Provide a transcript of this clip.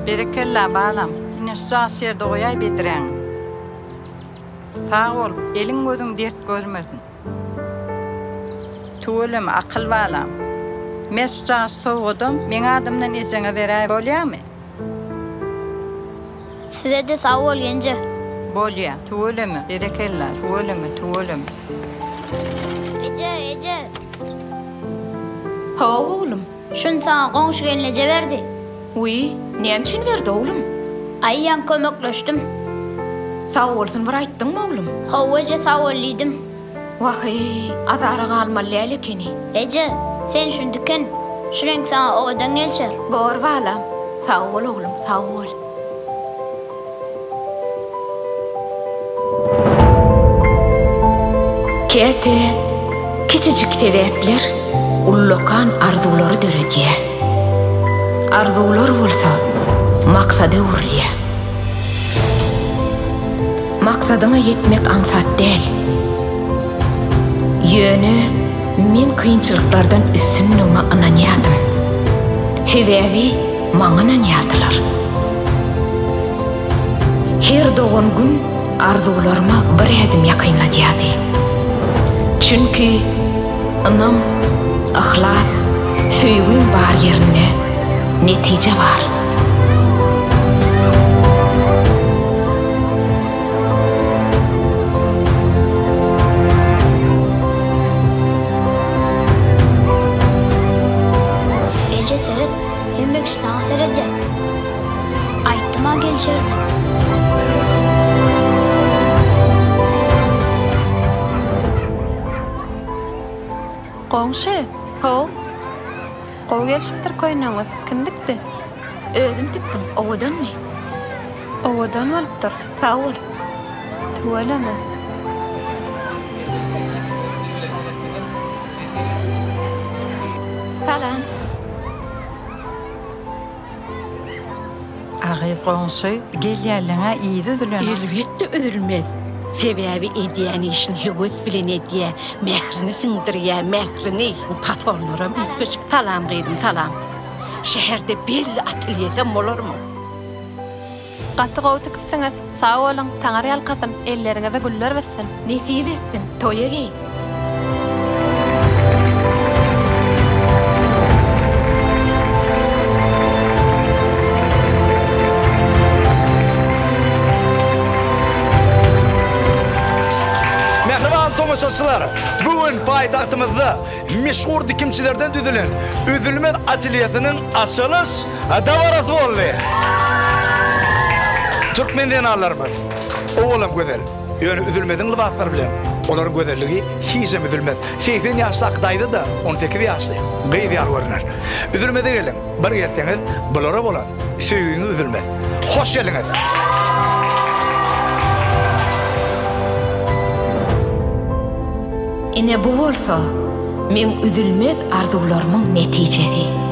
Berekella, balam. Ine şu jaş ýerde goýaý bedräňi. Sag bol, eliň-gözüň dert görmesin. Tüweleme, akyl balam. Me şu jaş sowgadam meň adymdan ejeňe beräý bolýamy? Size-de sag bol genje. Bolýa, tüweleme, berekella, tüweleme, tüweleme. Eje, eje. Hawa oglum. Şuny saňa goňşy gelneje berdi. Wiý, näme üçin berdi oglum? Aý ýaňy kömekleşdim. Sag bolsun bir aýtdyňmy oglum? Hawa eje sag bol diýdim. Wah-eý, azara galmaly däl ekeni. Eje, sen şuny diken, şu reňk saňa owadan gelşer. Bor balam, sag bol oglum, sag bol. Käte kiçijik sebäpler ullakan arzuwlary döredýär. Arzuwlar bolsa maksada öwrülýär. Maksadyňa ýetmek aňsat däl. Ýöne men kynçylyklardan üstünligime ynanýardym. Sebäbi maňa ynanýardylar. Her dogan gün arzuwlaryma bir ädim ýakynladýardy. Çünki ynam, yhlas, söýgiň bar ýerinde netije bar. Eje seret, hemme kişi saňa seredýär. Aýtdym-a gelşer diýip. Goňşy! How. Gowy gelşipdir köýnegiňiz. Kim dikdi? Özüm tikdim. Owadanmy? Owadan bolupdyr. Sag bol. Tüweleme. Salam. A gyz goňşy, gelýänleň-ä yzy üzülenok. Elbetde üzülmez. Sebäbi edýän işini höwes bilen edýä, mährini siňdirýä, mährini. Fasonlaram üýtgeşik. Salam gyzym, salam. Şäherde belli atelýesem bolarmyň? Gaty gowy tikipsiňiz. Sag boluň, Taňar ýalkasyn, elleriňize güller bitsin. Nesip etsin, toýa geý. Mähriban tomaşaçylar, bu gün paýtagtymyzda meşhur dikimçilerden düzülen Üzülmez atelýesiniň açylyş dabarasy boldy. Türkmen zenanlarymyz owalam gözel. Ýöne Üzülmeziň lybaslary bilen olaryň gözelligi hijem üzülmez. 80 ýaşdaky daýza-da 18 ýaşly gyz ýaly görüner. Üzülmeze geliň, bir gelseňiz bulara bolan söýgiňiz üzülmez. Hoş geldiňiz! Ine bu bolsa meň üzülmez arzuwlarymyň netijesi.